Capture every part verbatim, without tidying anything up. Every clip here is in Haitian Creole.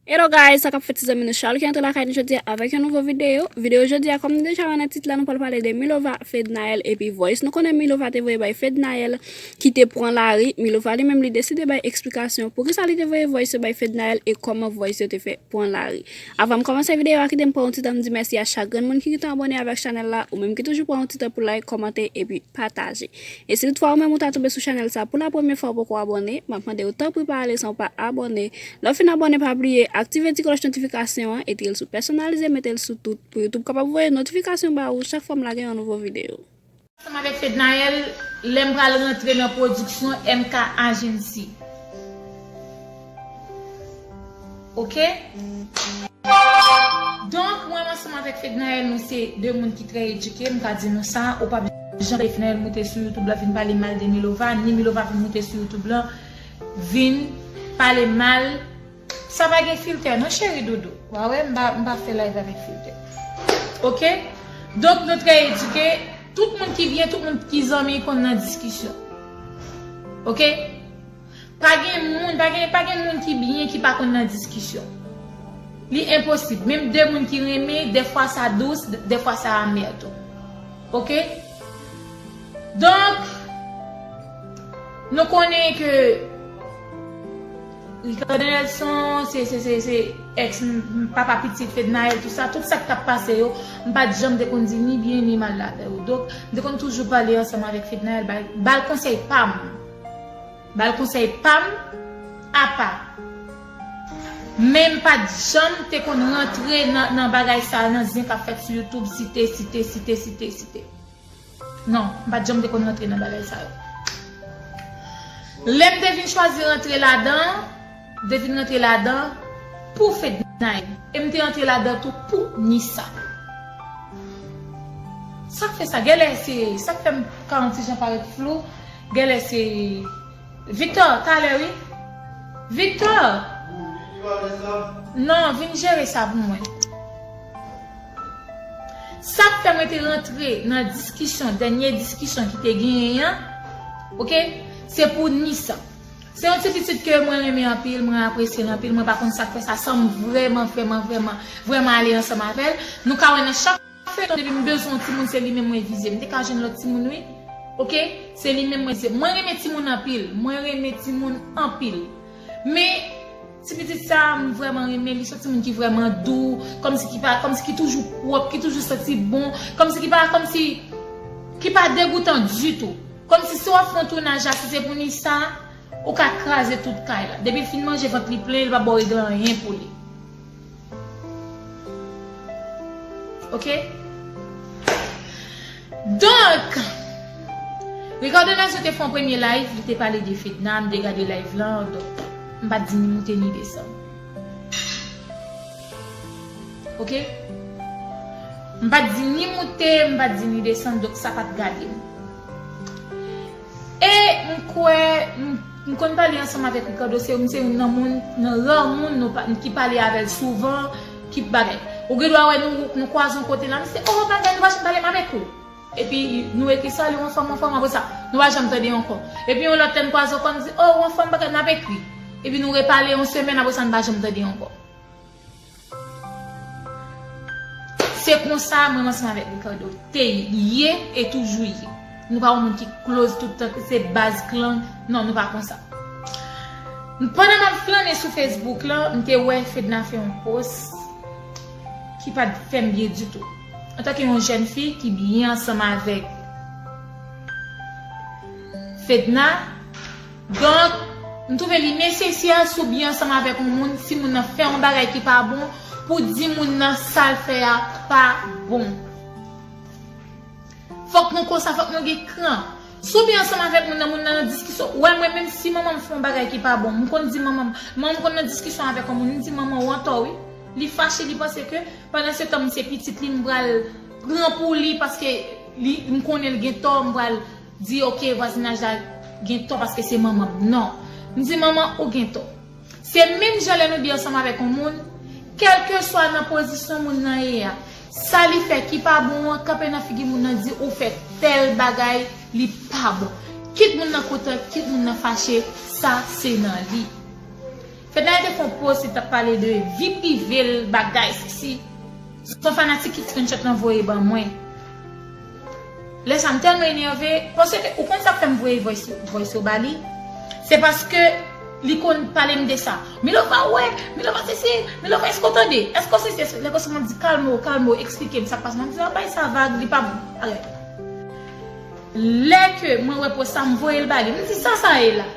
Hello guys, sa k ap fèt, se zanmi nou Charles ki antre lakay nou jodi a avèk yon nouvo videyo. Videyo jodi a, kòm nou deja wè nan tit la, nou pral pale de Milova, Fednaelle epi voice nou konnen Milova te voye bay Fednaelle ki te pran lari. Milova li menm li deside bay eksplikasyon poukisa li te voye voice yo bay Fednaelle e kòman voice yo te fè pran lari. Avan m kòmanse videyo a, kite m pran yon ti tan m di mèsi a chak grenn moun ki gentan abòne avèk chanèl la, ou menm ki toujou pran yon ti tan pou like, kòmante epi pataje. E si toutfwa ou menm ou ta tonbe sou chanèl sa pou la premyè fwa, ou poko abòne, m ap mande w tanpri pa ale san w pa abòne. Lè w fin abòne, pa bliye aktive ti klòch notifikasyon an, etire l sou pèsonalize, mete l sou tout, pou YouTube kapab voye notifikasyon ba ou chak fwa m lage yon nouvo videyo. Ansanm avèk Fednaelle, lè m pral rantre nan pwodiksyon M K Agency. Oke? Donk, mwen ansanm avèk Fednaelle, nou se de moun ki trè edike, m ka di nou sa, ou p ap janm wè Fednaelle moute sou YouTube la vin pale mal de Milova, ni Milova vin moute sou YouTube la vin pale mal. Sa pa gen filtè non, cheri doudou. Wa wè, m pa, m pa fè live avèk filtè. Oke? Donk, nou trè edike, tout moun ki byen, tout moun ki zanmi konn nan diskisyon. Oke? Pa gen moun, pa gen, pa gen moun ki byen ki pa konn nan diskisyon. Li enposib. Menm de moun ki renmen, dèfwa sa dous, dèfwa sa amè tou. Oke? Donk, nou konnen ke Ricardo Nelson, se, se, se, se ex m, m, papa pitit Fednaelle, tout sa, tout sa k t ap pase yo, m pa t janm te konn di ni byen ni mal avè yo. Donk, m te konn toujou pale ansanm avèk Fednaelle, ba l, ba l konsèy pa m. Ba l konsèy pa m, apa. Men m pa t janm te konn rantre nan, nan bagay sa, nan zen k ap fèt sou YouTube, site, site, site, site, site. Non, m pa t janm te konn rantre nan bagay sa yo. Lè m te vin chwazi rantre ladan, m te vin rantre ladan pou Fednaelle. E m te rantre ladan tou pou Nissa. Sa k fè sa? Genlè se, sa k fè m ka yon ti jan parèt flou, genlè se Victor, talè wi. Victor! Non, vin jere sa pou mwen. Sa k fè mwen te rantre nan diskisyon, dènye diskisyon ki te genyen an, oke, se pou Nissa. Se yon ti pitit ke mwen renmen anpil, mwen apresye l anpil, mwen pa konn sa k fè sa, sa m vrèman, vrèman, vrèman, vrèman ale ansanm avè l. Nou ka wè nan chak feyton, depi m bezwen yon timoun, se li menm mwen vize. M te ka jwenn lòt timoun, wi. Oke? Se li menm mwen vize. Mwen renmen timoun anpil. Mwen renmen timoun anpil. Men, ti pitit sa, m vrèman renmen. Li se yon timoun ki vrèman dou, kòmsi ki pa, kòmsi ki toujou pwòp, ki toujou santi bon, kòmsi ki pa, kòmsi ki pa degoutan ditou. Kòmsi si w ap fè yon tounaj la, si se pou Nissa, ou ka kraze tout kay la. Depi l fin manje, vant li plen, li pa ba w regle anyen pou li. Oke? Donk, Ricardo Nelson te fè yon premye live, li te pale de Fedna, m te gade live lan, donk, m pa t di ni moute ni desann. Oke? M pa t di ni moute, m pa t di ni desann, donk sa pa t gade m. E m kwè, m, m konn pale ansanm avèk Ricardo, se, se youn nan moun, nan ra moun nou pa, ki pale avè l souvan, ki bagay. Ou gen dwa wè nou, nou kwaze yon kote la, misye, oh, bagay, nou pa janm pale m avèk ou. Epi nou ekri, salut, anfòm, anfòm, apre sa, nou pa janm tande ankò. Epi yon lòt lè n kwaze ankò, nou di, oh, ou anfòm, bagay, n ap ekri. Epi nou repale yon semèn, apre sa, n pa janm tande ankò. Se konsa mwen ansanm avèk Ricardo te ye e toujou ye. Nou pa yon moun ki close tout tan, se baz klan. Non, nou pa konsa. Pandan m ap flannen sou Facebook lan, m te wè Fedna fè yon post ki pa t fè m byen ditou. Antanke yon jèn fi ki byen ansanm avèk Fedna, donk, m twouve li nesesè, si w byen ansanm avèk yon moun, si moun nan fè yon bagay ki pa bon, pou di moun nan sa l fè a pa bon. Fòk nou konsa, fòk nou gen kran. Si w byen ansanm avèk moun nan, moun nan nan diskisyon. Ou wè mwen menm si manman m fè yon bagay ki pa bon, m konn di manman m, manman m konn nan diskisyon avèk yon moun, m di manman w antò wi. Li fache, li panse ke pandan se tan m se pitit li, m pral pran pou li paske li, m konnen l gen tò, m pral di, oke, vwazinaj la gen tò paske se manman m. Non. M di, manman, ou gen tò. Se menm jan lè nou byen ansanm avèk yon moun, kèlkeswa nan pozisyon moun nan ye a, sa li fè ki pa bon an, kanpe nan figi moun nan, di, ou fè tèl bagay, li pa bon. Kit moun nan kontan, kit moun nan fache, sa se nan li. Fedna te fè yon post, li t ap pale de vi prive l, bagay, sesi. Se yon fanatik ki screenshot lan voye ban mwen. Lè sa, m tèlman enève, paske ou konn sa k fè m voye voice, voice yo ba li? Se paske li konn pale m de sa. Milova, wè, Milova, sesi, Milova, èske w tande? Èske w sesi? Èske lè konsa m ap di, kalme w, kalme w, eksplike m sa k pase. M ap di, an bay sa vag, li pa bon. Alè, lè ke mwen wè post sa, m voye l ba li. M di, sa sa ye la?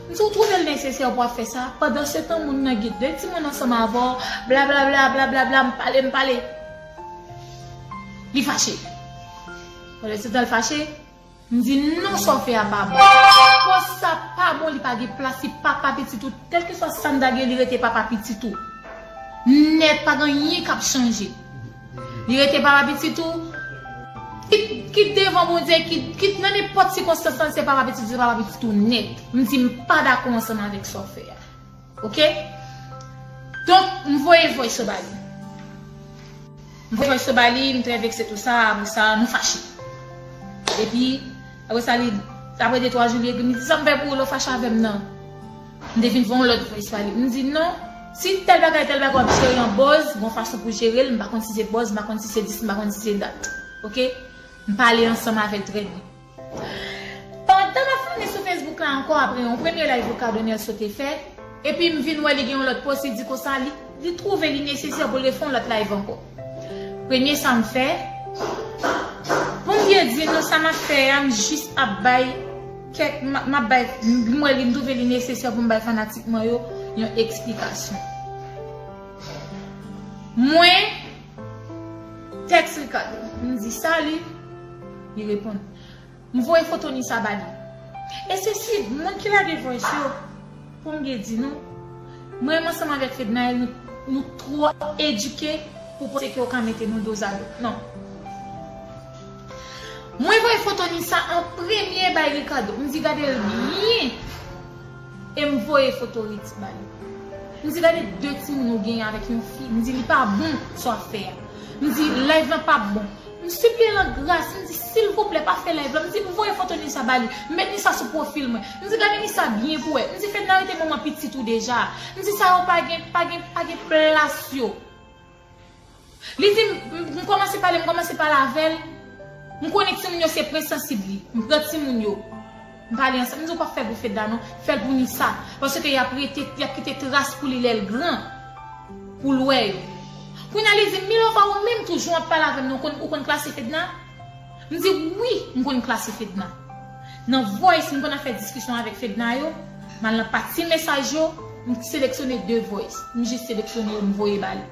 M di, ou twouve l nesesè pou w ap fè sa? Pandansetan, moun nan gen de timoun ansanm avè w, blablabla, blablabla, m pale, m pale. Li fache. Pandansetan, l fache. M di, non, sa w fè a pa bon. Post sa pa bon, li pa gen plas, li papa pitit ou. Kèlkeswa sa m ta gen, li rete papa pitit ou. Nèt, pa gen anyen k ap chanje. Li rete papa pitit ou. Kit, kit devan Bondye, kit, kit nan nenpòt sikonstans lan, se papa pitit ou, se papa pitit ou nèt. M di, m pa dakò ansanm avèk sa w fè a. Oke? Donk, m voye voice yo ba li. M voye voice yo ba li, m trè vekse tou sa, apre sa, nou fache. Epi, apre sa, li, apre de twa jou, li ekri m, li di, sa m fè pou ou, lè w fache avè m nan? M te vin voye yon lòt voice ba li. M di, non, si tèl bagay, tèl bagay w ap jere an buzz, gon fason pou jere l, m pa konn si se buzz, m pa konn si se dis, m pa konn si se dat. Oke? M pale ansanm avè l trè byen. Pandan m ap flane sou Facebook la ankò apre yon premye live Ricardo Nelson te fè, epi m vin wè li gen yon lòt post, li di konsa, li, li twouve li nesesè pou l refè yon lòt live ankò. Premye sa m fè, pou m byen di nou sa m ap fè a, m jis ap bay kèk, m, m ap bay, m wè li, m twouve li nesesè pou m bay fanatik mwen yo yon eksplikasyon. Mwen, tèks Ricardo, m di, salut, li reponn. M voye foto Nisa ba li. E se si moun ki lage voice yo, pou m byen di nou, mwen menm ansanm avèk Fednaelle, nou, nou twò edike pou panse ke yo ka mete nou dozado. Non. Mwen voye foto Nisa an premye bay Ricardo. M di, gade l byen. E m voye foto Ritz ba li. M di, gade de timoun ou genyen avèk yon fi. M di, li pa bon sa w ap fè a. M di, live lan p ap bon. M sipliye l an gras, m di, silvouplè, pa fè live lan. M di, m voye foto Nisa ba li. M met Nisa sou pwofil mwen. M di, gade Nisa byen pou wè. M di, Fedna rete manman pitit ou deja. M di, sa yo pa gen, pa gen, pa gen plas yo. Li di, m, m, m kòmanse pale, m kòmanse pale avè l. M konnen timoun yo se pwen sansib li. M pran timoun yo. M pale ansanm, m di, ou p ap fè pou Fedna non, fè l pou Nisa. Paske y ap rete, y ap kite tras pou li lè l gran. Pou l wè yo. Kounye a li di m, Milova, ou menm tou, jan w ap pale avè m nan, ou konn, ou konn klase Fedna? M di, wi, m konn klase Fedna. Nan voice, m konn ap fè diskisyon avèk Fedna yo, m al nan pati mesaj yo, m seleksyone de voice. M jis seleksyone yo, m voye ba li.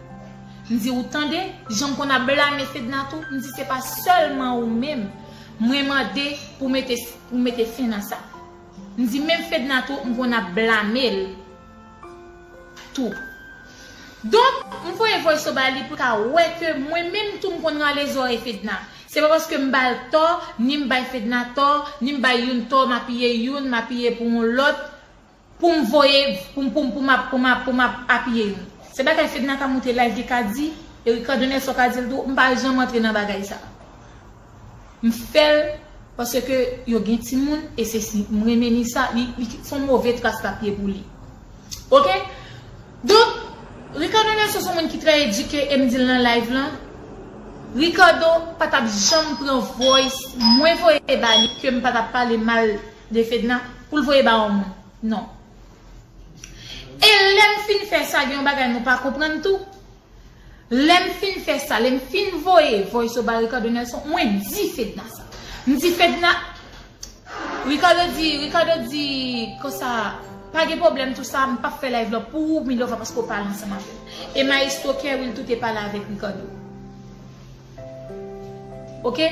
M di, ou tande, jan m konn ap blame Fedna tou, m di, se pa sèlman ou menm mwen mande pou mete, pou mete fen nan sa. M di, menm Fedna tou, m konn ap blame l tou. Donk, m voye voice yo ba li pou l ka wè ke mwen menm tou m konn rale zòrèy Fedna. Se pa paske m ba l tò, ni m bay Fedna tò, ni m bay youn tò, m apiye youn, m apiye pou yon lòt, pou m voye, pou m, pou m, pou m ap, pou m ap, pou m ap apiye youn. Se bagay Fedna ka moute live li ka di, e Ricardo Nelson ka di l tou, m pa janm antre nan bagay sa. M fè l paske yo gen timoun, e se si m renmen Nisa, li, li se yon move tras l ap ye pou li. Oke? Donk, Ricardo Nelson se yon moun ki trè edike, e m di l nan live lan, Ricardo pa t ap janm pran voice mwen voye ba li, ke m pa t ap pale mal de Fedna, pou l voye ba yon moun. Non. E lè m fin fè sa, gen yon bagay nou pa konprann tou. Lè m fin fè sa, lè m fin voye voice yo ba Ricardo Nelson, mwen di Fedna sa. M di Fedna, Ricardo di, Ricardo di konsa, pa gen pwoblèm tou sa, m p ap fè live lan pou ou, Milova, paske w pale ansanm avè l. E Maestro Kerwil tou te pale avèk Ricardo. Oke?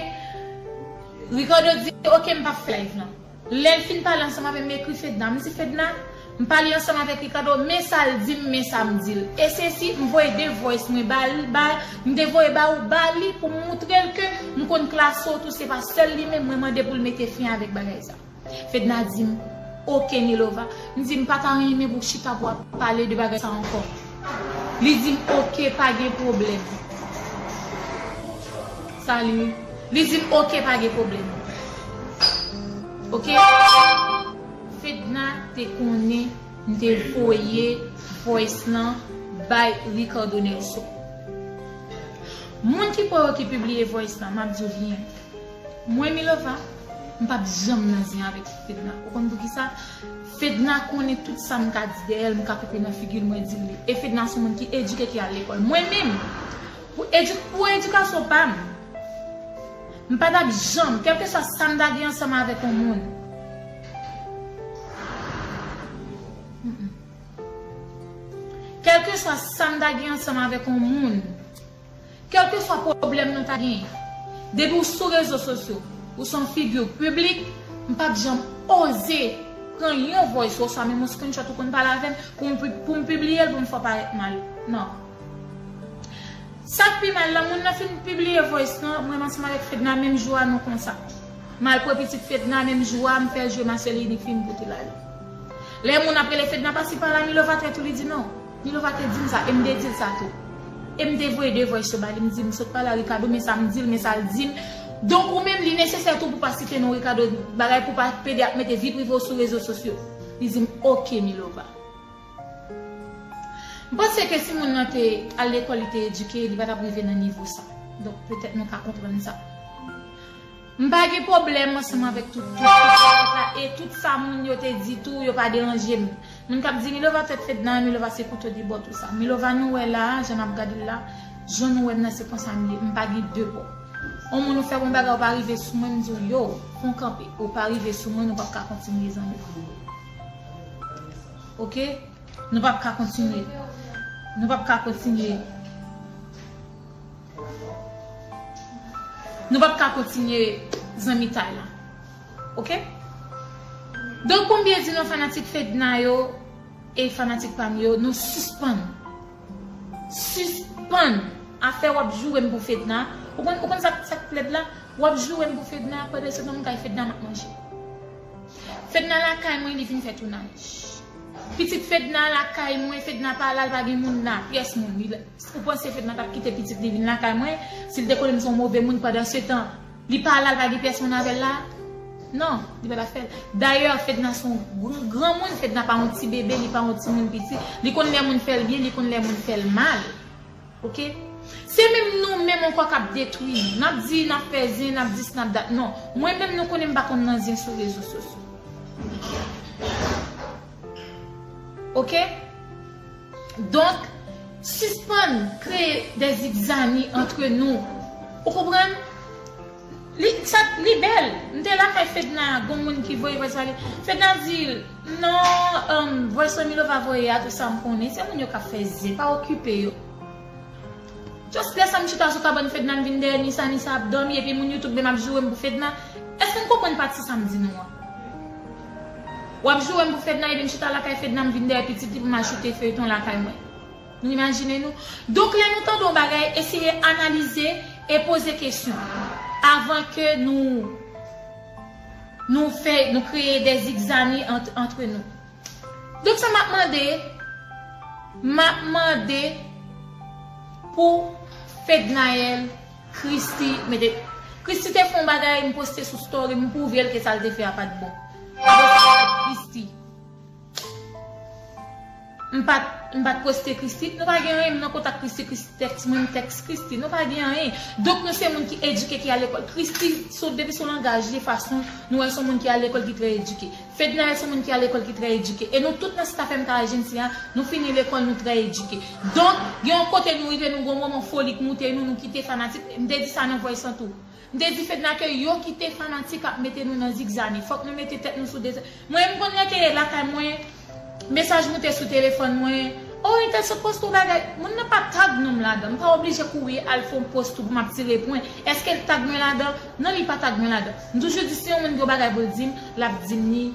Ricardo di, oke, m p ap fè live lan. Lè l fin pale ansanm avè m, m ekri Fedna. M di, Fedna, m pale ansanm avèk Ricardo, men sa l di m, men sa m di l. E se si m voye de voice mwen ba l, ba, m te voye ba ou, ba li pou m moutre l ke m konn klase w tou, se pa sèl li menm mwen mande pou l mete fen avèk bagay sa. Fedna di m, oke, Milova. M di, m pa ta renmen pou w chita pou w ap pale de bagay sa ankò. Li di m, oke, pa gen pwoblèm. Salut. Li di m, oke, pa gen pwoblèm. Oke? Fedna te konnen M te voye voice lan bay Ricardo Nelson. Moun ki pa yo ki pibliye voice lan, m ap di w byen. Mwen, Milova, m p ap janm nan zen avèk Fedna. Ou konn poukisa? Fedna konnen tout sa m ka di dèyè l, m ka koute nan figi l, mwen di l li. E Fedna se yon moun ki edike, ki al lekòl. Mwen menm, pou edi-, pou edikasyon pa m, m pa t ap janm, kèlkeswa sa m ta gen ansanm avèk yon moun. Mm-mm. Kèlkeswa sa m ta gen ansanm avèk yon moun, kèlkeswa pwoblèm nou ta genyen, depi w sou rezo sosyo, ou se yon figi piblik, m p ap janm oze pran yon voice oswa menm yon screenshot ou konn pale avè m pou m pi-, pou m pibliye l pou m fè w parèt mal. Non. Sa k pi mal la, moun nan fin pibliye voice lan, mwen ansanm avèk Fedna menm jou a, nou konsa. M al pran pitit Fedna menm jou a, m fè l jwe ma sèl inik fi m pote l ale. Lè moun ap rele Fedna pase pa la, Milova trèt tou, li di non. Milova te di m sa, e m te di l sa tou. E m te voye de voice yo ba li, m di m sot pale a Ricardo, men sa m di l, men sa l di m. Donk ou menm, li nesesè tou pou pa site non Ricardo, bagay pou pa pede ap mete vi prive w sou rezo sosyo. Li di m, oke, Milova. M panse ke si moun nan te al lekòl, li te edike, li pa t ap rive nan nivo sa. Donk, petèt nou ka konprann sa. M pa gen pwoblèm ansanm avèk tout, tout, tout, tout la, e tout sa moun yo te di tou, yo pa deranje m. Moun k ap di, Milova trèt Fedna, Milova se kouto de bò, tou sa. Milova nou wè la, jan n ap gade l la, jan nou wè m nan, se konsa m ye. M pa gen de bò. On moun ou fè yon bagay, ou pa rive sou mwen, m di w, yo, fè w kanpe. Ou pa rive sou mwen, nou p ap ka kontinye zanmi. Oke? Nou p ap ka kontinye. Nou p ap ka kontinye. Nou p ap ka kontinye zanmitay la. Oke? Donk, pou m byen di nou, fanatik Fedna yo e fanatik pa m yo, nou sispann. Sispann afè w ap joure m pou Fedna. Ou konn, ou konn sa, sa k plèd la? W ap joure m pou Fedna, pandan se tan m kay Fedna m ap manje. Fedna lakay mwen, li vin fè tounaj. Pitit Fedna lakay mwen, Fedna pa la, l pa gen moun la, pyès moun. Li, ou panse Fedna t ap kite pitit li vin lakay mwen? Si l te konnen m se yon move moun pandan se tan, li pa la, l pa gen pyès moun avè l la? Non, li pa t ap fè l. Dayè, Fedna se yon gran, granmoun, Fedna pa yon ti bebe, li pa yon timoun piti. Li konn lè moun fè l byen, li konn lè moun fè l mal. Oke? Se menm nou menm ankò k ap detwi nou. N ap di, n ap fè zen, n ap dis, n ap dat. Non. Mwen menm, nou konnen m pa konn nan zen sou rezo sosyo. Oke? Donk, sispann kreye de zizani antre nou. Ou konprann? Li, sa, li bèl. M te lakay Fedna, gon moun ki voye voice ba li. Fedna di l, non, um, voice Milova voye a, tou sa m konnen. Se moun yo k ap fè zen, pa okipe yo. Just lè sa m chita sou kabann Fedna, m vin dèyè Nisa, Nisa ap dòmi, epi moun YouTube menm ap joure m pou Fedna. Èske n konprann pati sa m di nou an? W ap joure m pou Fedna, epi m chita lakay Fedna, m vin dèyè pitit li pou m ajoute feyton lakay mwen. Nou imajine nou? Donk, lè nou tande yon bagay, eseye analize e poze kesyon avan ke nou, nou fè, nou kreye de zizani ant, antre nou. Donk, sa m ap mande, m ap mande pou Fednaelle, Christie, mete, Christie te fè yon bagay, m poste sou story, m pwouve l ke sa l te fè a pa t bon. Christie. M pa t, m pa t poste Christie. Nou pa gen anyen, m nan kontak Christie, Christie tèks mwen, m tèks Christie. Nou pa gen anyen. Donk, nou se moun ki edike, ki al lekòl. Christie, sou, depi sou langaj li, fason, nou wè se yon moun ki al lekòl, ki trè edike. Fednaelle se yon moun ki al lekòl, ki trè edike. E nou tout nan staff M K Agency a, nou fini lekòl, nou trè edike. Donk, gen yon kote nou rive, nou gen yon moman foli k moute nou, nou kite fanatik. M te di sa nan voice lan tou. M te di Fedna ke yo kite fanatik ap mete nou nan zigzani. Fòk nou mete tèt nou sou de zè. Mwen, m konn rete lakay mwen, mesaj moute sou telefòn mwen. O, entèl sot poste yon bagay. Moun nan pa tag non m ladan. M pa oblije kouri al fè yon post tou pou m ap tire pwen. Èske l tag mwen ladan? Non, li pa tag mwen ladan. M toujou di, si yon moun gen yon bagay pou l di m, l ap di m li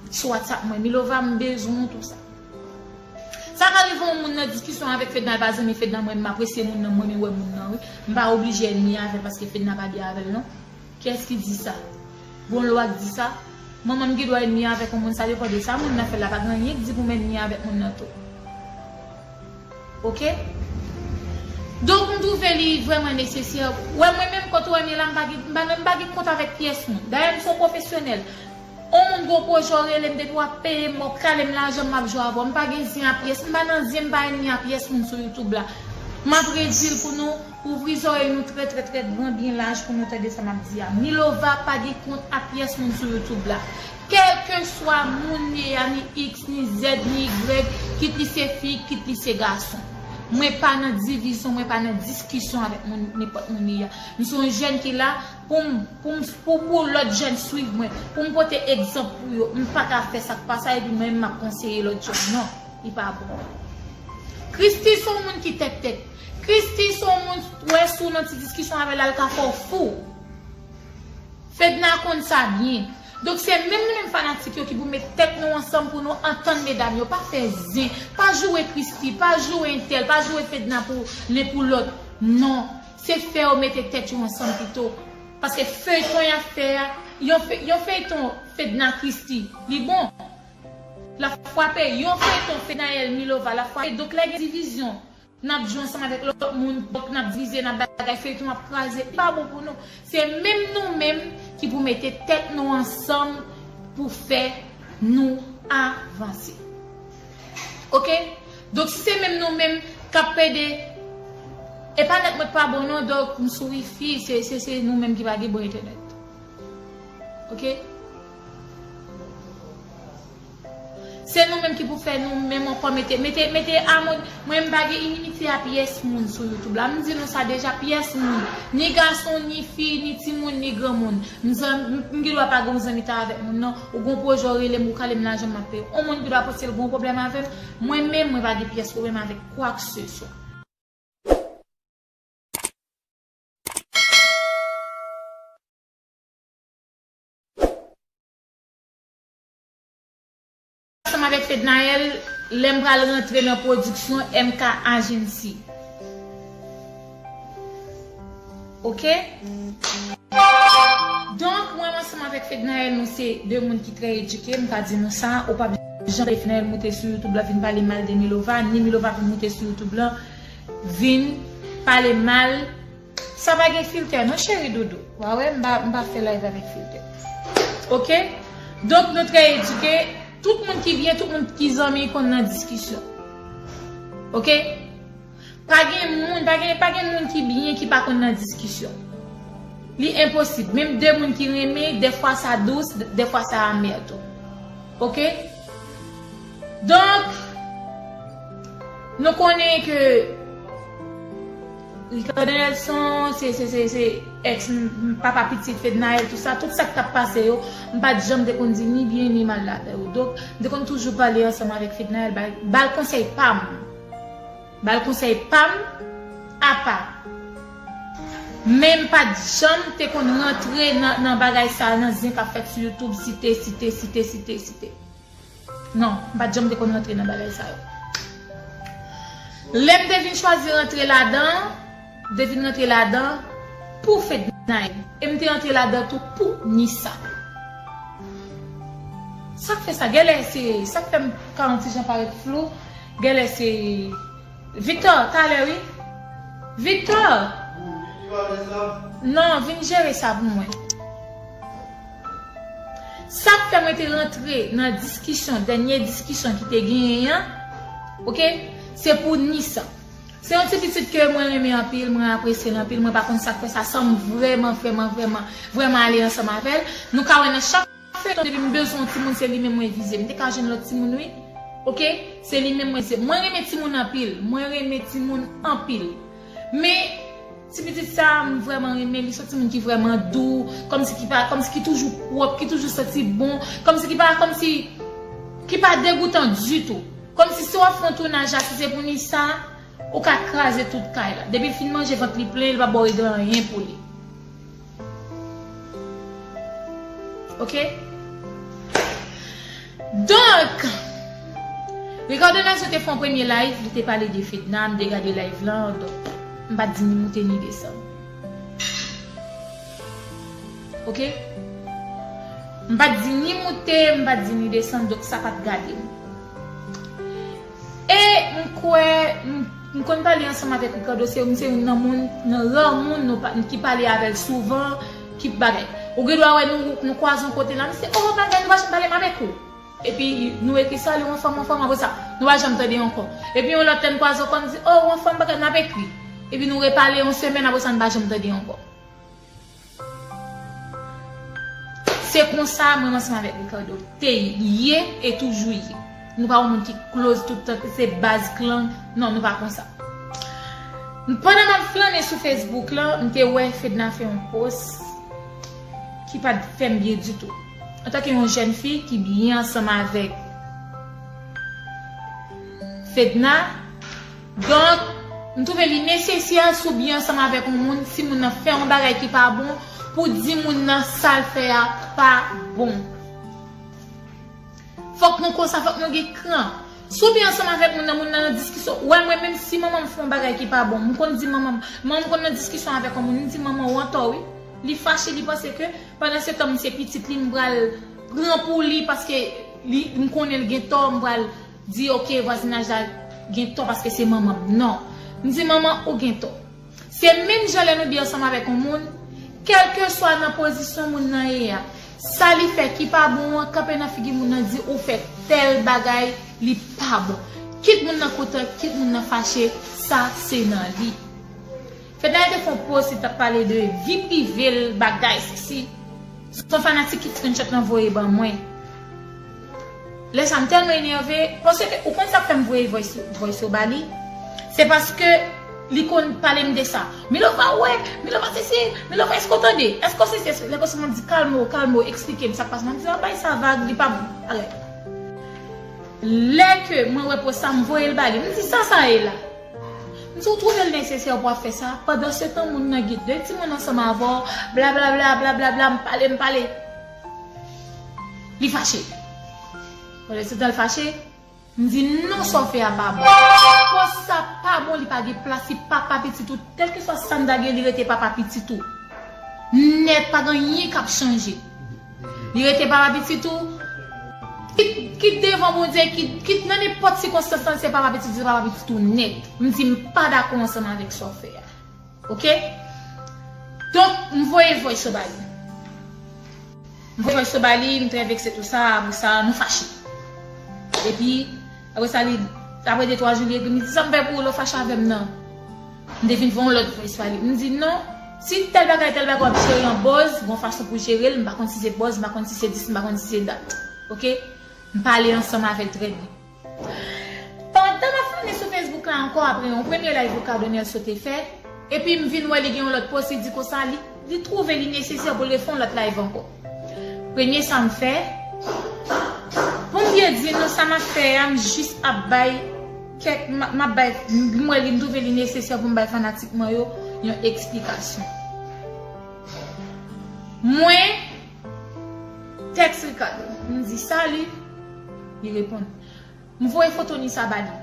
sou WhatsApp mwen. Milova, m bezwen w tou sa. Sa ka rive yon moun nan diskisyon avèk Fedna, l pa zanmi Fedna, mwen, m apresye moun nan, mwen, m renmen wè moun nan, wi. M pa oblije ènmi avè l paske Fedna pa byen avè l, non. Kiyès ki di sa? Gon lwa k di sa? Manman m gen dwa ènmi avèk yon moun, sa depann de sa moun nan fè la, pa gen anyen k di pou m ènmi avèk moun nan tou. Oke? Donk, m twouve li vrèman nesesè. Wè, mwen menm, kote w wè m ye la, m pa gen, m pa, m pa gen kont avèk pyès moun. Dayè, m se yon pwofesyonèl. On moun gon pwojè w rele m depi w ap peye m, w ap kale m lajan m, m ap jwe avè w. M pa gen zen a pyès, m pa nan zen, m pa ènmi a pyès moun sou YouTube la. M ap redi l pou nou ouvri zòrèy nou trè, trè, trè gran byen laj pou nou tande sa m ap di a. Milova pa gen kont a pyès moun sou YouTube la. Kèlkeswa moun li ye a, ni X, ni Z, ni Y, kit li se fi, kit li se gason. Mwen pa nan divizyon, mwen pa nan diskisyon avèk moun, nenpòt moun li ye a. M se yon jèn ki la pou m, pou m, pou, pou lòt jèn swiv mwen, pou m pote egzanp pou yo. M pa ka fè sa k pa sa, epi mwen menm m ap konseye lòt jèn. Non, li pa bon. Christy se yon moun ki tèt tèt. Christy se yon moun, wè, si w nan ti diskisyon avè l, l ka fè w fou. Fedna konn sa byen. Donk, se menm nou menm fanatik yo ki pou met tèt nou ansanm pou nou antann medam yo. Pa fè zen, pa joure Christy, pa joure entèl, pa joure Fedna pou len pou lòt. Non, se fè yo mete tèt yo ansanm pito. Paske feyton y ap fè a, yon fe-, yon feyton Fedna Christy, li bon. L ap frape, yon feyton Fednaelle Milova, l ap frape. Donk, lè gen divizyon, n ap jwe ansanm avèk lòt moun, donk n ap divize, n ap bagay, feyton ap kraze. Li pa bon pou nou. Se menm nou menm ki pou mete tèt nou ansanm pou fè nou avanse. Oke? Donk, si se menm nou menm k ap pede, e pa nèt mwen k pa bon non, donk m sou wifi, se, se, se nou menm ki pa gen bon entènèt. Oke? Se nou menm ki pou fè nou menm ankò mete, mete, mete amon-, mwen m pa gen inimite a pyès moun sou YouTube la. M di nou sa deja, pyès moun. Ni gason, ni fi, ni timoun, ni granmoun. M zanm-, m, m gen dwa pa gen yon zanmitay avèk moun nan. Ou gon pwojè w rele m, ou kale m lajan m ap peye w. On moun gen dwa panse l gon pwoblèm avè m. Mwen menm, mwen pa gen pyès pwoblèm avèk kwakeseswa. Ansanm avèk Fednaelle, lè m pral rantre nan pwodiksyon M K Agency. Oke? Donk, mwen ansanm avèk Fednaelle, nou se de moun ki trè edike, m ka di nou sa, ou p ap janm tande Fednaelle moute sou YouTube la vin pale mal de Milova, ni Milova vin moute sou YouTube la vin pale mal. Sa pa gen filtè non, cheri doudou. Wa wè, m pa, m pa fè live avèk filtè. Oke? Donk, nou trè edike. Tout moun ki byen, tout moun ki zanmi konn nan diskisyon. Oke? Pa gen moun, pa gen, pa gen moun ki byen ki pa konn nan diskisyon. Li enposib. Menm de moun ki renmen, dèfwa sa dous, dèfwa sa amè tou. Oke? Donk, nou konnen ke Ricardo Nelson, se, se, se, se ex m, m, papa pitit Fednaelle, tout sa, tout sa k t ap pase yo, m pa t janm te konn di ni byen ni mal la avè yo. Donk, m te konn toujou pale ansanm avèk Fednaelle, ba l, ba l konsèy pa m. Ba l konsèy pa m, apa. Men m pa t janm te konn rantre nan, nan bagay sa, nan zen k ap fèt sou YouTube, site, site, site, site, site. Non, m pa t janm te konn rantre nan bagay sa yo. Lè m te vin chwazi rantre ladan, m te vin rantre ladan pou Fednaelle. E m te rantre ladan tou pou Nissa. Sa k fè sa? Genlè se, sa k fè m ka yon ti jan parèt flou, genlè se Victor, talè wi. Victor! Non, vin jere sa pou mwen. Sa k fè mwen te rantre nan diskisyon, dènye diskisyon ki te genyen an, oke, se pou Nissa. Se yon ti pitit ke mwen renmen anpil, mwen apresye l anpil, mwen pa konn sa k fè sa, san m vrèman, vrèman, vrèman, vrèman ale ansanm avè l. Nou ka wè nan chak feyton, depi m bezwen yon timoun, se li menm mwen vize. M te ka jwenn lòt timoun, wi. Oke? Se li menm mwen vize. Mwen renmen timoun anpil. Mwen renmen timoun anpil. Men, ti pitit sa a, m vrèman renmen. Li se yon timoun ki vrèman dou. Kòmsi ki pa, kòmsi ki toujou pwòp, ki toujou santi bon. Kòmsi ki pa, kòmsi ki pa degoutan ditou. Kòmsi si w ap fè yon tounaj la, si se pou Nissa, ou ka kraze tout kay la. Depi l fin manje, vant li plen, li p ap ba w regle anyen pou li. Oke? Donk, Ricardo Nelson te fè yon premye live, li te pale de Fedna, m te gade live lan, donk, m pa t di ni moute ni desann. Oke? M pa t di ni moute, m pa t di ni desann, donk sa pa t gade m. E m kwè, m, m konn pale ansanm avèk Ricardo, se, se youn nan moun, nan ra moun nou pa, ki pale avè l souvan, ki bagay. Ou gen dwa wè nou, nou kwaze yon kote la, misye, oh, bagay, nou pa janm pale, m ap ekri w. Epi nou ekri, salut, anfòm, anfòm, apre sa, nou pa janm tande ankò. Epi yon lòt lè n kwaze ankò, n di, oh, anfòm, bagay, n ap ekri. Epi nou repale yon semèn, apre sa, n pa janm tande ankò. Se konsa, mwen, ansanm avèk Ricardo, te ye e toujou ye. Nou pa yon moun ki close tout tan, se baz klan. Non, nou pa konsa. Pandan m ap flannen sou Facebook lan, m te wè Fedna fè yon post ki pa t fè m byen ditou. Antanke yon jèn fi ki byen ansanm avèk Fedna, donk, m twouve li nesesè si w byen ansanm avèk yon moun, si moun nan fè yon bagay ki pa bon, pou w di moun nan sa l fè a pa bon. Fòk nou konsa, fòk nou gen kran. Si w byen ansanm avèk moun nan, moun nan nan diskisyon. Ou wè mwen menm si manman m fè yon bagay ki pa bon, m konn di manman m, manman m konn nan diskisyon avèk yon moun, m di manman w antò wi. Li fache, li panse ke pandan se tan m se pitit li, m pral pran pou li paske li, m konnen l gen tò, m pral di ok, vwazinaj la gen tò paske se manman m. Non. M di manman ou gen tò. Se menm jan lè nou byen ansanm avèk yon moun, kèlkeswa nan pozisyon moun nan ye a, sa li fè ki pa bon an, kanpe nan figi moun nan di ou fè tèl bagay, li pa bon. Kit moun nan kontan, kit moun nan fache, sa se nan li. Fedna te fè yon post, li t ap pale de vi prive l, bagay, sesi. Se yon fanatik ki screenshot lan voye ban mwen. Lè sa m tèlman enève, paske ou konn sa k fè m voye voice, voice yo ba li? Se paske li konn pale m de sa. Milova wè, Milova sesi, Milova èske w tande? Èske w sesi? Èske lè konsa m ap di kalme w, kalme w, eksplike m sa k pase. M ap di, ah, bay sa vag, li pa bon. Alè. Lè ke mwen wè post sa, m voye l ba li. M di, sa sa ye la? M di, ou twouve l nesesè pou w ap fè sa? Pandan se tan, moun nan gen de timoun ansanm avè w, blablabla, blablabla, m pale, m pale. Li fache. Pandan se tan, l fache. M di, non, sa w fè a pa bon. Post sa pa bon, li pa gen plas, li papa pitit ou. Kèlkeswa sa m ta gen, li rete papa pitit ou. Nèt, pa gen anyen k ap chanje. Li rete papa pitit ou. Kit, kit devan Bondye, kit, kit nan nenpòt sikonstans lan, se papa pitit, se papa pitit ou nèt. M di m pa dakò ansanm avèk sa w fè a. Oke? Donk, m voye voice yo ba li. M voye voice yo ba li, m trè vekse tou sa, apre sa, nou fache. Epi, apre sa, li, apre de twa jou, li ekri m, li di, sa m fè pou ou, lè w fache avè m nan? M te vin voye yon lòt voice ba li. M di, non, si tèl bagay, tèl bagay w ap jere an buzz, gon fason pou jere l, m pa konn si se buzz, m pa konn si se dis, m pa konn si se dat. Oke? M pale ansanm avè l trè byen. Pandan m ap flannen sou Facebook la ankò apre yon premye live Ricardo Nelson te fè, epi m vin wè li gen yon lòt post, li di konsa, li, li twouve li nesesè pou l refè yon lòt live ankò. Premye sa m fè, pou m byen di nou sa m ap fè a, m jis ap bay kèk, m, m ap bay, m wè li, m twouve li nesesè pou m bay fanatik mwen yo yon eksplikasyon. Mwen, tèks Ricardo, m di, salut, li reponn. M voye foto Nisa ba li.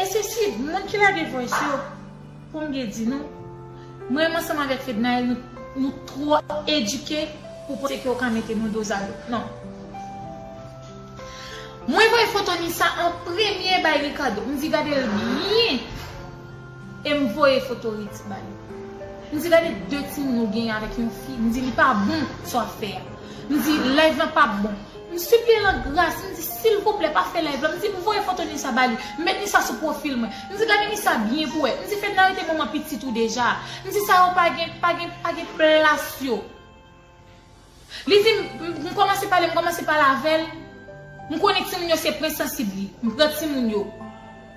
E se si moun ki lage voice yo, pou m byen di nou, mwen menm ansanm avèk Fednaelle, nou, nou twò edike pou panse ke w ka mete nou dozado. Non. Mwen voye foto Nisa an premye bay Ricardo. M di gade l byen. E m voye foto Ritz ba li. M di gade de timoun ou genyen avèk yon fi. M di li pa bon sa w ap fè a. M di live lan p ap bon. M sipliye l an gras, m di, silvouplè, pa fè live la. M di, m voye foto Nisa ba li. M met Nisa sou pwofil mwen. M di, gade Nisa byen pou wè. M di, Fedna rete manman pitit ou deja. M di, sa yo pa gen, pa gen, pa gen plas yo. Li di, m, m, m kòmanse pale, m kòmanse pale avè l. M konnen timoun yo se pwen sansib li. M pran timoun yo.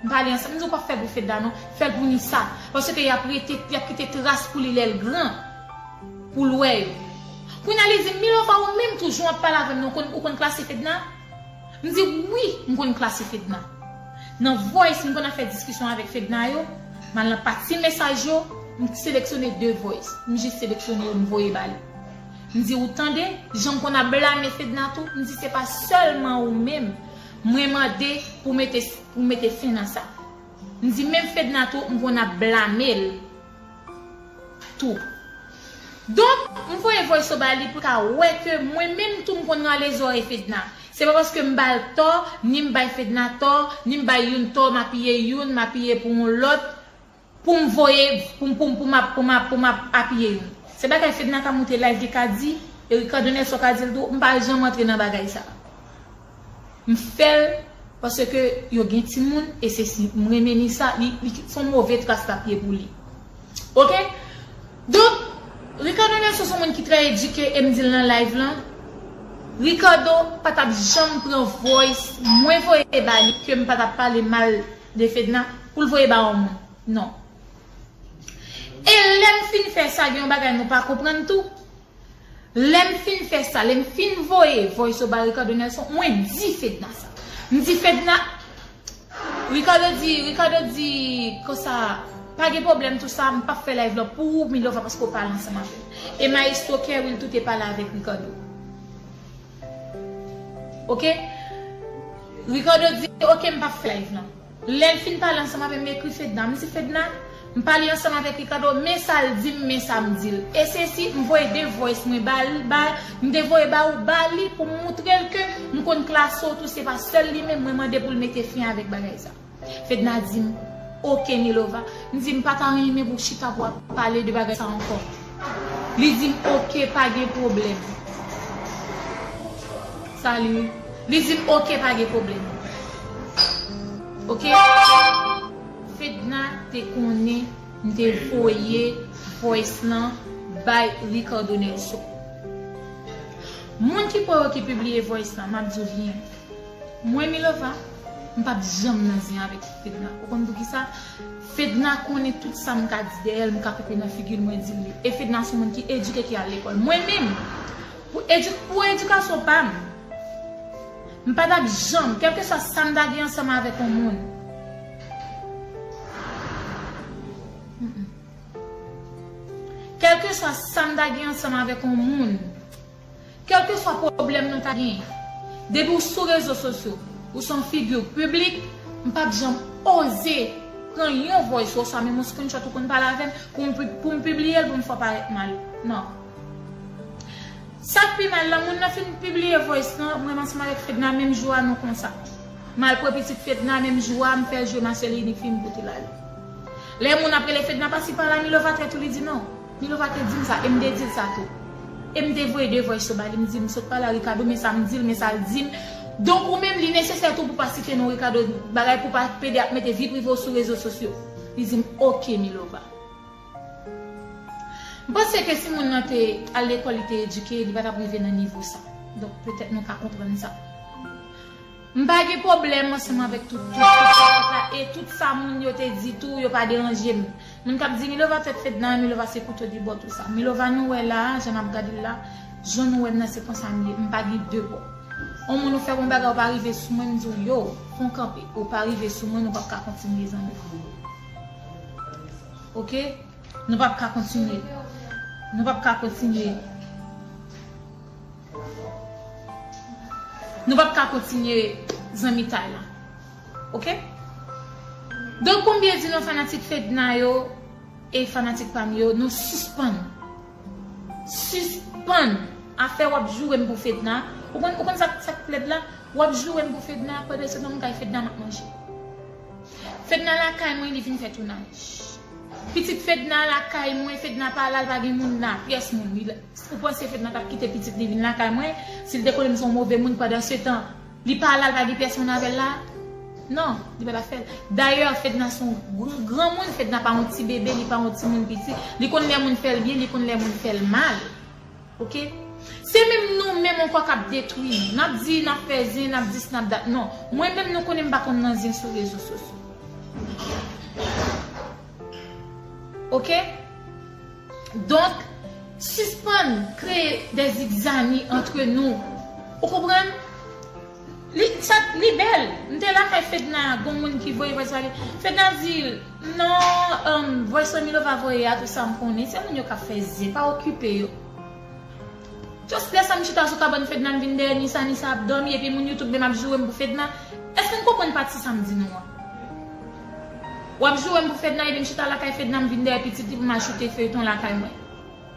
M pale ansanm. M di, ou p ap fè l pou Fedna non. Fè l pou Nisa. Paske y ap rete, y ap kite tras pou li lè l gran. Pou l wè yo. Kounye a li di m, Milova, ou menm tou, jan w ap pale avè m nan, ou konn, ou konn klase Fedna? M di, wi, m konn klase Fedna. Nan voice, m konn ap fè diskisyon avèk Fedna yo, m al nan pati mesaj yo, m seleksyone de voice. M jis seleksyone yo, m voye ba li. M di, ou tande, jan m konn ap blame Fedna tou, m di, se pa sèlman ou menm, mwen mande pou mete, pou mete fen nan sa. M di, menm Fedna tou, m konn ap blame l tou. Donk, m voye voice yo ba li pou l ka wè ke mwen menm tou m konn rale zòrèy Fedna. Se pa paske m ba l tò, ni m bay Fedna tò, ni m bay youn tò, m apiye youn, m apiye pou yon lòt, pou m voye, pou m, pou m, pou m ap, pou m ap, pou m ap apiye youn. Se bagay Fedna ka moute live, li ka di, Ricardo Nelson ka di l tou, m pa janm antre nan bagay sa. M fè l paske yo gen timoun, e se si m renmen li sa, li, li se yon move tras l ap ye pou li. Oke? Donk, Ricardo Nelson se yon moun ki trè edike, e m di l nan live lan, Ricardo pa t ap janm pran voice mwen voye ba li, ke m pa t ap pale mal de Fedna, pou l voye ba yon moun. Non. E lè m fin fè sa, gen yon bagay nou pa konprann tou. Lè m fin fè sa, lè m fin voye voice yo ba Ricardo Nelson, mwen di Fedna sa. M di Fedna, Ricardo di, Ricardo di konsa, pa gen pwoblèm tou sa, m p ap fè live lan pou ou, Milova, paske w pale ansanm avè m. E Maestro Kerwil tou te pale avèk Ricardo. Oke? Ricardo di, oke, m p ap fè live lan. Lè l fin pale ansanm avè m, m ekri Fedna. M di Fedna, m pale ansanm avèk Ricardo, men sa l di m, men sa m di l. E se si m voye de voice mwen ba l, ba, m te voye ba ou, ba li pou m moutre l ke m konn klase w tou, se pa sèl li menm mwen mande pou l mete fen avèk bagay sa. Fedna di m, oke Milova. M di m pa ta renmen pou w chita pou w ap pale de bagay sa ankò. Li di m, oke, pa gen pwoblèm. Sa li wi. Li di m, oke, pa gen pwoblèm. Oke? Fedna te konnen m te voye voice lan bay Ricardo Nelson. Moun ki pa yo ki pibliye voice lan, m ap di w byen. Mwen, Milova, m p ap janm nan zen avèk Fedna. Ou konn poukisa? Fedna konnen tout sa m ka di dèyè l, m ka kanpe nan figi l, mwen di l li. E Fedna se yon moun ki edike, ki al lekòl. Mwen menm, pou edi-, pou edikasyon pa m, m pa t ap janm, kèlkeswa sa m ta gen ansanm avèk yon moun. Mm-mm. Kèlkeswa sa m ta gen ansanm avèk yon moun, kèlkeswa pwoblèm nou ta genyen, depi w sou rezo sosyo, ou se yon figi piblik, m p ap janm oze pran yon voice ou oswa menm yon screenshot ou konn pale avè m pou m pi-, pou m pibliye l pou m fè w parèt mal. Non. Sa k pi mal la, moun nan fin pibliye voice lan, mwen menm ansanm avèk Fedna, menm jou a nou konsa. M al pran pitit Fedna, menm jou a, m fè l jwe ma sèl inik fi m pote l ale. Lè moun ap rele Fedna pase pa la, Milova tèt ou li di non. Milova te di m sa, e m te di l sa tou. E m te voye de voice yo ba li, m di m sot pale a Ricardo, men sa m di l, men sa l di m. Donk ou menm, li nesesè tou pou pa site non Ricardo, bagay pou pa pede ap mete vi prive w sou rezo sosyo. Li di m, oke, Milova. M panse ke si moun nan te al lekòl, li te edike, li pa t ap rive nan nivo sa. Donk, petèt nou ka konprann sa. M pa gen pwoblèm ansanm avèk tout, tout, tout, tout, tout la, e tout sa moun yo te di tou, yo pa deranje m. Moun k ap di Milova tèt Fedna, Milova se kouto de bò tou sa. Milova nou wè la a, jan n ap gade l la, jan nou wè m nan se konsa m ye, m pa gen de bò. On moun ou fè yon bagay ou pa rive sou mwen, m di w yo, fè w kanpe, ou pa rive sou mwen, nou p ap ka kontinye zanmi. Oke? Nou p ap ka kontinye. Nou p ap ka kontinye. Nou p ap ka kontinye zanmitay la. Oke? Donk, pou m byen di nou fanatik Fedna yo e fanatik pa m yo, nou sispann. Sispann afè w ap joure m pou Fedna. Ou konn, ou konn sa, sa k lèd la? W ap joure m pou Fedna, pandan se tan m kay Fedna m ap manje. Fedna lakay mwen, li vin fè tounaj. Pitit Fedna lakay mwen, Fedna pa la, l pa gen moun la, pyès moun. Li, ou panse Fedna t ap kite pitit li vin lakay mwen, si l te konnen m se yon move moun pandan se tan, li pa la, l pa gen pyès moun avè l la? Non, li pa t ap fè l. Dayè, Fedna se yon gran, granmoun, Fedna pa yon ti bebe, li pa yon timoun piti. Li konn lè moun fè l byen, li konn lè moun fè l mal. Oke? Se menm nou menm ankò k ap detwi. N ap di, n ap fè zen, n ap dis, n ap dat. Non. Mwen menm, nou konnen m pa konn nan zen sou rezo sosyo. Oke? Donk, sispann kreye de zigzani antre nou. Ou konprann? Li, sa, li bèl. M te lakay Fedna, gon moun ki voye voice ba li. Fedna di l, non, um, voice Milova voye a, tou sa m konnen. Se moun yo k ap fè zen, pa okipe yo. Just lè sa m chita sou kabann Fedna, m vin dèyè Nisa, Nisa ap dòmi, epi moun YouTube menm ap joure m pou Fedna. Èske n konprann pati sa m di nou an? W ap joure m pou Fedna, epi m chita lakay Fedna, m vin dèyè pitit li pou m al choute feyton lakay mwen.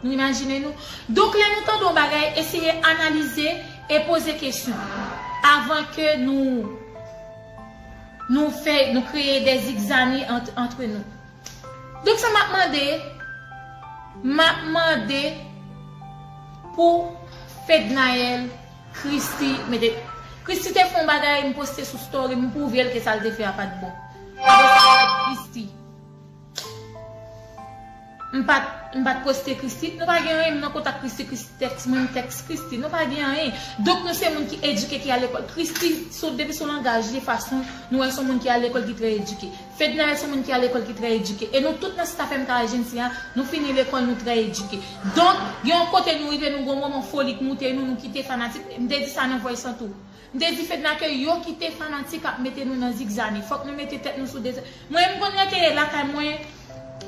Nou imajine nou. Donk, lè nou tande yon bagay, eseye analize e poze kesyon avan ke nou, nou fè, nou kreye de zigzani ant, antre nou. Donk, sa m ap mande, m ap mande pou Fednaelle, Christie, mete. Christie te fè yon bagay, m poste sou story, m pwouve l ke sa l te fè a pa t bon. Apre sa, Christie. M pa t, m pa t poste Christie. Nou pa gen anyen, m nan kontak Christie, Christie tèks mwen, m tèks Christie. Nou pa gen anyen. Donk, nou se moun ki edike, ki al lekòl. Christie, sou, depi sou langaj li, fason, nou wè se yon moun ki al lekòl, ki trè edike. Fednaelle se yon moun ki al lekòl, ki trè edike. E nou tout nan staff M K Agency a, nou fini lekòl, nou trè edike. Donk, gen yon kote nou rive, nou gen yon moman foli k moute nou, nou kite fanatik. M te di sa nan Voice an tou. M te di Fedna ke yo kite fanatik ap mete nou nan zigzane. Fòk nou mete tèt nou sou de. Mwen, m konn rete lakay mwen,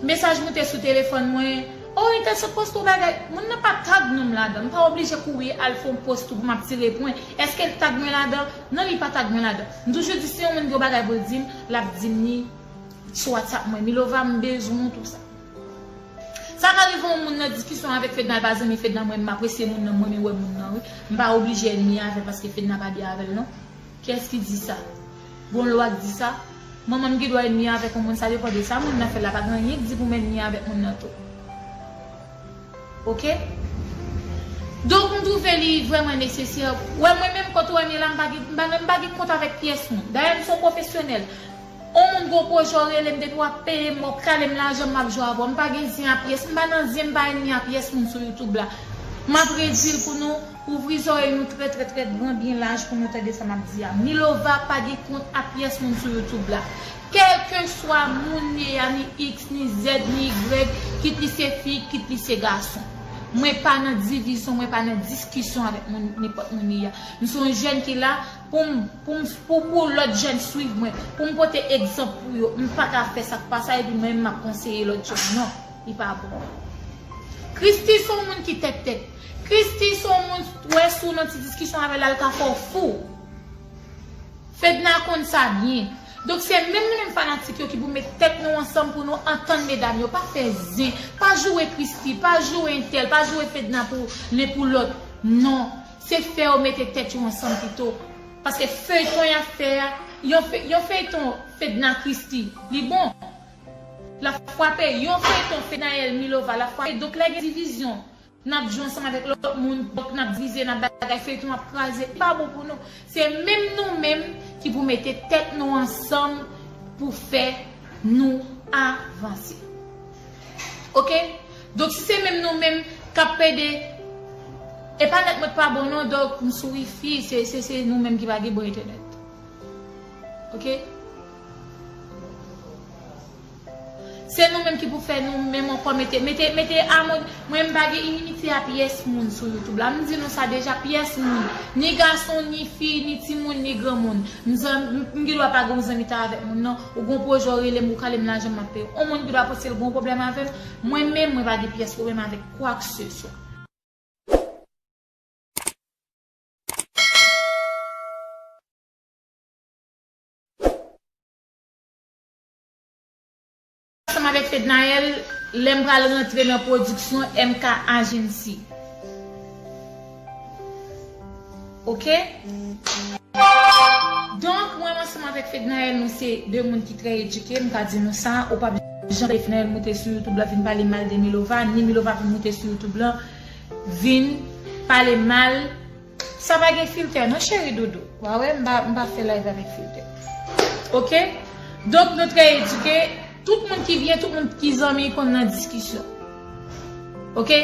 mesaj moute sou telefòn mwen. O, entèl sot poste yon bagay. Moun nan pa tag non m ladan. M pa oblije kouri al fè yon post pou m ap tire pwen. Èske l tag mwen ladan? Non, li pa tag mwen ladan. M toujou di si yon moun gen yon bagay pou l di m, l ap di m li sou WhatsApp mwen. Milova, m bezwen w tou sa. Sa ka rive yon moun nan diskisyon avèk Fedna, l pa zanmi Fedna, mwen menm m apresye moun nan, m renmen wè moun nan, wi. M pa oblije ènmi avè l paske Fedna pa byen avè l, non. Kiyès ki di sa? Gon lwa k di sa? Manman m gen dwa ènmi avèk yon moun, sa depann de sa moun nan fè la, pa gen anyen k di pou m ènmi avèk moun nan tou. Oke? Donk, m twouve li vrèman nesesè. Wè, mwen menm, kote w wè m ye la, m pa gen, m pa, m pa gen kont avèk pyès moun. Dayè, m se yon pwofesyonèl. On moun gon pwojè w rele m, depi w ap peye m, w ap kale m lajan, m ap jwe avè w. M pa gen zen a pyès, m pa nan zen, m pa ènmi a pyès moun sou YouTube la. M ap redi l pou nou, ouvri zòrèy nou trè, trè, trè gran, byen laj pou nou tande sa m ap di a. Milova pa gen kont a pyès moun sou YouTube la. Kèlkeswa moun li ye a, ni X, ni Z, ni Y, kit li se fi, kit li se gason. Mwen pa nan divizyon, mwen pa nan diskisyon avèk moun, nenpòt moun li ye a. M se yon jèn ki la, pou m, pou m, pou, pou lòt jèn swiv mwen, pou m pote egzanp pou yo. M pa ka fè sa k pa sa, epi mwen menm m ap konseye lòt jèn. Non, li pa bon. Christie se yon moun ki tèt tèt. Christie se yon moun, wè si w nan ti diskisyon avè l, l ka fè w fou. Fedna konn sa byen. Donk, se menm nou menm fanatik yo ki pou met tèt nou ansanm pou nou antann medam yo. Pa fè zen. Pa joure Christie, pa joure entèl, pa joure Fedna pou len pou lòt. Non. Se fè yo mete tèt yo ansanm pito. Paske feyton y ap fè a, yon fe-, yon feyton Fedna Christie, li bon. L ap frape, yon feyton Fednaelle Milova, l ap frape. Donk, lè gen divizyon, n ap jwe ansanm avèk lòt moun, donk n ap divize, n ap bagay, feyton ap kraze. Li pa bon pou nou. Se menm nou menm ki pou mete tèt nou ansanm pou fè nou avanse. Oke? Donk, si se menm nou menm k ap pede, e pa nèt mwen k pa bon non, donk, m sou wifi, se, se, se nou menm ki pa gen bon entènèt. Oke? Se nou menm ki pou fè nou menm ankò mete, mete, mete amon. Mwen, m pa gen inimite a pyès moun sou YouTube la. M di nou sa deja, pyès moun. Ni gason, ni fi, ni timoun, ni granmoun. M zanm-, m, m gen dwa pa gen yon zanmitay avèk moun nan. Ou gon pwojè w rele m, ou kale m lajan m ap peye w. On moun ki dwa panse l gon pwoblèm avè m, mwen menm, mwen pa gen pyès pwoblèm avèk kwakseswa. Ansanm avèk Fednaelle, lè m pral rantre nan pwodiksyon M K Agency. Oke? Donk, mwen ansanm avèk Fednaelle, nou se de moun ki trè edike, m ka di nou sa, ou p ap janm wè Fednaelle moute sou YouTube la vin pale mal de Milova, ni Milova vin moute sou YouTube la vin pale mal. Sa pa gen filtè non, cheri doudou. Wa wè, m pa, m pa fè live avèk filtè. Oke? Donk, nou trè edike. Tout moun ki byen, tout moun ki zanmi konn nan diskisyon. Oke?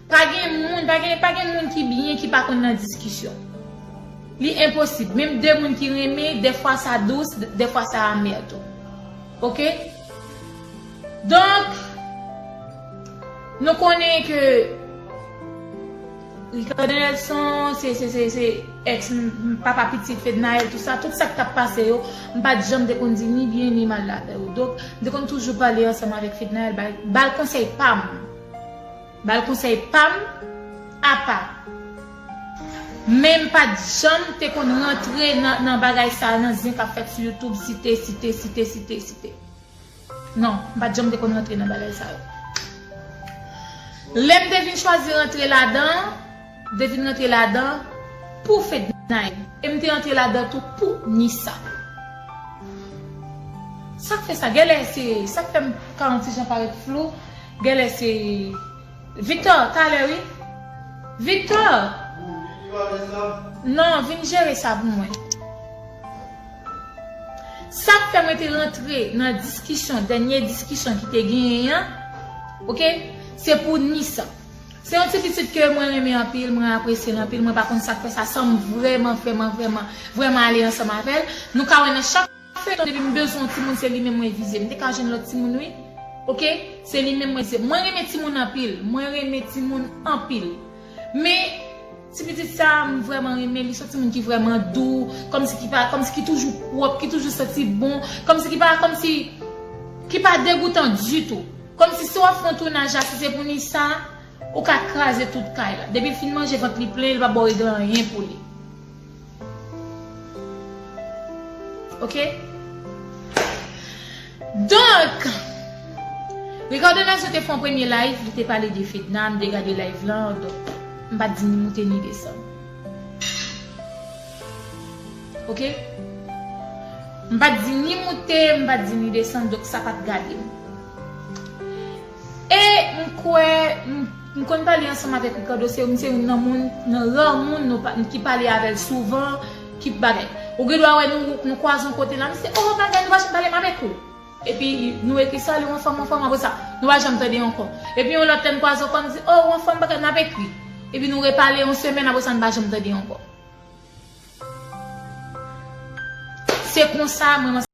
Pa gen moun, pa gen, pa gen moun ki byen ki pa konn nan diskisyon. Li enposib. Menm de moun ki renmen, dèfwa sa dous, dèfwa sa amè tou. Oke? Donk, nou konnen ke Ricardo Nelson, se, se, se, se èks m, m, papa pitit Fednaelle, tout sa, tout sa k t ap pase yo, m pa t janm te konn di ni byen ni mal la avè yo. Donk, m te konn toujou pale ansanm avèk Fednaelle, ba l, ba l konsèy pa m. Ba l konsèy pa m, apa. Men m pa t janm te konn rantre nan, nan bagay sa, nan zen k ap fèt sou YouTube, site, site, site, site, site. Non, m pa t janm te konn rantre nan bagay sa yo. Lè m te vin chwazi rantre ladan, m te vin rantre ladan pou Fednaelle. E m te rantre ladan tou pou Nissa. Sa k fè sa? Genlè se, sa k fè m ka yon ti jan parèt flou, genlè se Victor, talè wi. Victor! Non, vin jere sa pou mwen. Sa k fè mwen te rantre nan diskisyon, dènye diskisyon ki te genyen an, oke? Se pou Nisa. Se yon ti pitit ke mwen renmen anpil, mwen apresye l anpil, mwen pa konn sa k fè sa, san m vrèman, vrèman, vrèman, vrèman ale ansanm avè l. Nou ka wè nan chak feyton, depi m bezwen yon timoun, se li menm mwen vize. M te ka jwenn lòt timoun, wi. Oke? Se li menm mwen vize. Mwen renmen timoun anpil. Mwen renmen timoun anpil. Men, ti pitit sa, m vrèman renmen. Li se yon timoun ki vrèman dou. Kòmsi ki pa, kòmsi ki toujou pwòp, ki toujou santi bon. Kòmsi ki pa, kòmsi ki pa degoutan ditou. Kòmsi si w ap fè yon tounaj la, si se pou Nisa, ou ka kraze tout kay la. Depi l fin manje, vant li plen, li pa ba w regle anyen pou li. Oke? Donk, Ricardo Nazon te fè yon premye live, li te pale de Fedna, m te gade live lan, donk, m pa t di ni moute ni desann. Oke? M pa t di ni moute, m pa t di ni desann, donk sa pa t gade m. E m kwè, m, m konn pale ansanm avèk Ricardo, se, se youn nan moun, nan ra moun nou pa, ki pale avè l souvan, ki bagay. Ou gen dwa wè nou, nou kwaze yon kote la, misye, oh, bagay, nou pa janm pale m avèk ou. Epi nou ekri, salut, anfòm, anfòm, apre sa, nou pa janm tande ankò. Epi yon lòt lè n kwaze ankò, nou di, oh, anfòm, bagay, n ap ekri. Epi nou repale yon semèn, apre sa, n pa janm tande ankò. Se konsa mwen, mwen